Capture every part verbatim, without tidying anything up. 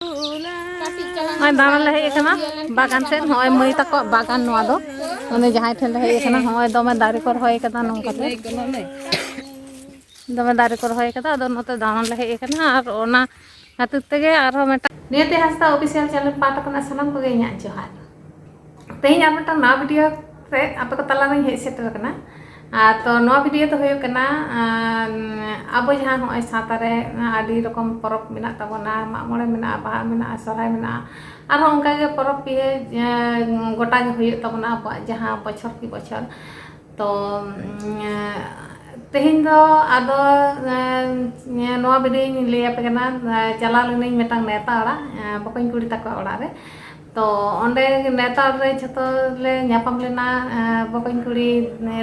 ᱱᱚᱜᱼᱚᱭ ᱫᱟᱬᱟᱱ ᱞᱮ ᱦᱮᱡ ᱟᱠᱟᱱᱟ ᱵᱟᱜᱟᱱ ᱥᱮᱫ᱾ ᱱᱚᱜᱼᱚᱭ ᱢᱟᱹᱭ ᱛᱟᱠᱚᱣᱟᱜ ᱵᱟᱜᱟᱱ ᱱᱚᱣᱟ ᱫᱚ᱾ ᱚᱱᱮ ᱡᱟᱦᱟᱸᱭ ᱴᱷᱮᱱ ᱞᱮ ᱦᱮᱡ ᱟᱠᱟᱱᱟ, ᱱᱚᱜᱼᱚᱭ ᱫᱚᱢᱮ ᱫᱟᱨᱮ ᱠᱚ ᱨᱚᱦᱚᱭ ᱟᱠᱟᱫᱟ ᱱᱚᱝᱠᱟ ᱛᱮ᱾ ᱫᱚᱢᱮ ᱫᱟᱨᱮ ᱠᱚ ᱨᱚᱦᱚᱭ ᱟᱠᱟᱫᱟ᱾ ᱟᱫᱚ ᱱᱚᱛᱮ ᱫᱟᱬᱟᱱ ᱞᱮ ᱦᱮᱡ ᱟᱠᱟᱱᱟ᱾ ᱟᱨ ᱚᱱᱟ ᱠᱷᱟᱹᱛᱤᱨ ᱛᱮᱜᱮ ᱟᱨᱦᱚᱸ ᱢᱤᱫᱴᱟᱝ ᱱᱤᱭᱟᱹᱛᱮ ᱦᱟᱸᱥᱫᱟ ᱚᱯᱷᱤᱥᱤᱭᱟᱞ ᱪᱮᱱᱮᱞ ᱯᱟᱦᱴᱟ ᱠᱷᱚᱱᱟᱜ ᱥᱟᱱᱟᱢ ᱠᱚᱜᱮ ᱤᱧᱟᱹᱜ ᱡᱚᱦᱟᱨ᱾ ᱛᱮᱦᱮᱧ ᱟᱨ ᱢᱤᱫᱴᱟᱝ ᱱᱟᱣᱟ ᱵᱷᱤᱰᱤᱭᱳ ᱨᱮ ᱟᱯᱮ ᱠᱚ ᱛᱟᱞᱟᱨᱤᱧ ᱦᱮᱡ ᱥᱮᱴᱮᱨ ᱟᱠᱟᱱᱟ᱾ ᱟᱨ ᱛᱚ ᱱᱚᱣᱟ ᱵᱷᱤᱰᱤᱭᱳ ᱫᱚ ᱦᱩᱭᱩᱜ ᱠᱟᱱᱟ, ᱟᱨ ᱟᱵᱚ ᱡᱟᱦᱟᱸ ᱱᱚᱜᱼᱚᱭ ᱥᱟᱶᱛᱟ ᱨᱮ ᱟᱹᱰᱤ ᱨᱚᱠᱚᱢ ᱯᱚᱨᱚᱵᱽ ᱢᱮᱱᱟᱜ ᱛᱟᱵᱚᱱᱟ, ᱢᱟᱜ ᱢᱚᱬᱮ ᱢᱮᱱᱟᱜᱼᱟ, ᱵᱟᱦᱟ ᱢᱮᱱᱟᱜᱼᱟ, ᱥᱚᱦᱨᱟᱭ ᱢᱮᱱᱟᱜᱼᱟ, ᱟᱨᱦᱚᱸ ᱚᱱᱠᱟᱜᱮ ᱯᱚᱨᱚᱵᱽ ᱯᱤᱦᱟᱹ ᱜᱚᱴᱟ ᱜᱮ ᱦᱩᱭᱩᱜ ᱛᱟᱵᱚᱱᱟ ᱟᱵᱚᱣᱟᱜ ᱡᱟᱦᱟᱸ ᱵᱚᱪᱷᱚᱨ ᱠᱤ ᱵᱚᱪᱷᱚᱨ᱾ ᱛᱚ ᱛᱮᱦᱮᱧ ᱫᱚ ᱟᱫᱚ ᱱᱚᱣᱟ ᱵᱷᱤᱰᱤᱭᱳᱧ ᱞᱟᱹᱭ ᱟᱯᱮ ᱠᱟᱱᱟ᱾ ᱪᱟᱞᱟᱣ ᱞᱮᱱᱟᱹᱧ ᱢᱤᱫᱴᱟᱝ ᱱᱮᱣᱛᱟ ᱚᱲᱟᱜ, ᱵᱚᱠᱚᱧ ᱠᱩᱲᱤ ᱛᱟᱠᱚ ᱚᱲᱟᱜ ᱨᱮ᱾ ᱛᱚ ᱚᱸᱰᱮ ᱱᱮᱣᱛᱟ ᱚᱲᱟᱜ ᱨᱮ ᱡᱷᱚᱛᱚ ᱞᱮ ᱧᱟᱯᱟᱢ ᱞᱮᱱᱟ᱾ ᱵᱚᱠᱚᱧ ᱠᱩᱲᱤ,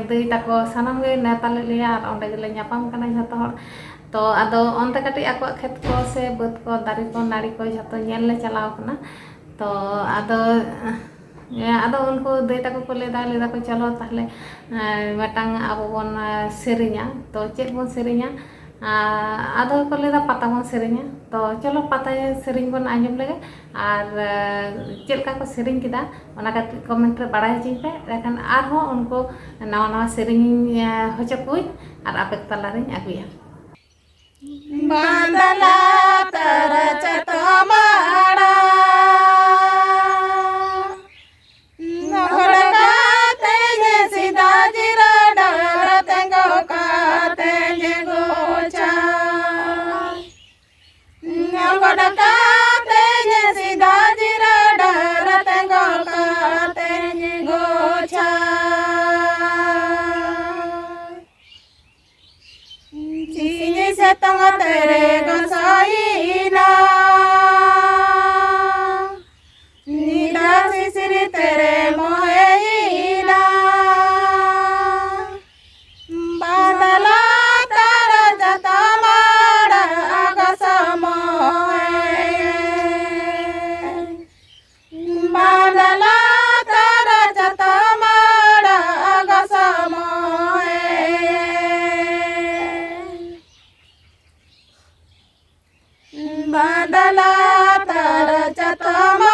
ᱫᱟᱹᱭ ᱛᱟᱠᱚ ᱥᱟᱱᱟᱢ ᱜᱮ ᱱᱮᱣᱛᱟ ᱞᱮᱫ ᱞᱮᱭᱟ ᱟᱨ ᱚᱸᱰᱮ ᱜᱮᱞᱮ ᱧᱟᱯᱟᱢ ᱠᱟᱱᱟ ᱡᱷᱚᱛᱚ ᱦᱚᱲ᱾ ᱛᱚ ᱟᱫᱚ ᱚᱱᱛᱮ ᱠᱟᱹᱴᱤᱡ ᱟᱠᱚᱣᱟᱜ ᱠᱷᱮᱛ ᱠᱚ ᱥᱮ ᱵᱟᱹᱫᱽ ᱠᱚ, ᱫᱟᱨᱮ ᱠᱚ, ᱱᱟᱹᱲᱤ ᱠᱚ ᱡᱷᱚᱛᱚ ᱧᱮᱞ ᱞᱮ ᱪᱟᱞᱟᱣ ᱠᱟᱱᱟ᱾ ᱛᱚ ᱟᱫᱚ ᱟᱫᱚ ᱩᱱᱠᱩ ᱫᱟᱹᱭ ᱛᱟᱠᱚ ᱠᱚ ᱞᱟᱹᱭᱫᱟ, ᱞᱟᱹᱭ ᱫᱟᱠᱚ, "ᱪᱚᱞᱚ ᱛᱟᱦᱞᱮ ᱢᱤᱫᱴᱟᱝ ᱟᱵᱚ ᱵᱚᱱ ᱥᱮᱨᱮᱧᱟ᱾ ᱛᱚ ᱪᱮᱫ ᱵᱚᱱ ᱥᱮᱨᱮᱧᱟ?" ᱟᱫᱚ ᱠᱚ ᱞᱟᱹᱭᱫᱟ, "ᱯᱟᱛᱟ ᱵᱚᱱ ᱥᱮᱨᱮᱧᱟ᱾ ᱛᱚ ᱪᱚᱞᱚ ᱯᱟᱛᱟ ᱥᱮᱨᱮᱧ ᱵᱚᱱ ᱟᱸᱡᱚᱢ ᱞᱮᱜᱮ, ᱟᱨ ᱪᱮᱫ ᱞᱮᱠᱟ ᱠᱚ ᱥᱮᱨᱮᱧ ᱠᱮᱫᱟ ᱚᱱᱟ ᱠᱟᱹᱴᱤᱡ ᱠᱚᱢᱮᱱᱴ ᱨᱮ ᱵᱟᱲᱟᱭ ᱦᱚᱪᱚᱧ ᱯᱮ, ᱮᱸᱰᱮᱠᱷᱟᱱ ᱟᱨᱦᱚᱸ ᱩᱱᱠᱩ ᱱᱟᱣᱟ ᱱᱟᱣᱟ ᱥᱮᱨᱮᱧ ᱦᱚᱪᱚ ᱠᱚᱣᱟᱹᱧ ᱟᱨ ᱟᱯᱮ ᱠᱚ ᱛᱟᱞᱟᱨᱤᱧ ᱟᱹᱜᱩᱭᱟ᱾" ᱵᱟᱸᱫᱟᱞᱟ ᱛᱟᱨᱟ ᱪᱟᱛᱚᱢ ᱟᱲᱟ, ᱱᱚᱜᱚᱲ ᱠᱟᱛᱮᱧ ᱥᱤᱫᱟ ᱡᱤᱨᱟᱹ ᱰᱟᱦᱟᱨ ᱛᱮᱸᱜᱚ ᱠᱟᱛᱮᱧ ᱜᱚᱪᱟ᱾ ᱱᱚᱜᱚᱲ ᱠᱟᱛᱮᱧ ᱥᱤᱫᱟ ᱡᱤᱨᱟᱹ ᱰᱟᱦᱟᱨ ᱛᱮᱸᱜᱚ ᱠᱟᱛᱮᱧ ᱜᱚᱪᱟ᱾ ᱥᱤᱧ ᱥᱤᱛᱩᱝ ᱛᱮᱨᱮ ᱜᱚᱥᱟᱭᱤᱱᱟ, ᱧᱤᱫᱟᱹ ᱥᱤᱥᱤᱨ ᱛᱮᱨᱮ ᱢᱚᱦᱮᱭᱤᱱᱟ᱾ ᱵᱟᱫᱞᱟ ᱛᱟᱨᱟ ᱪᱟᱛᱚᱢ ᱟᱲᱟ ᱜᱚᱥᱚᱢᱚᱭ᱾ ᱵᱟᱫᱞᱟ ᱛᱟᱨᱟ ᱪᱟᱛᱚᱢ ᱟᱲᱟ ᱜᱚᱥᱚᱢᱚᱭ᱾ ᱵᱟᱫᱞᱟ ᱪᱟᱛᱚᱢ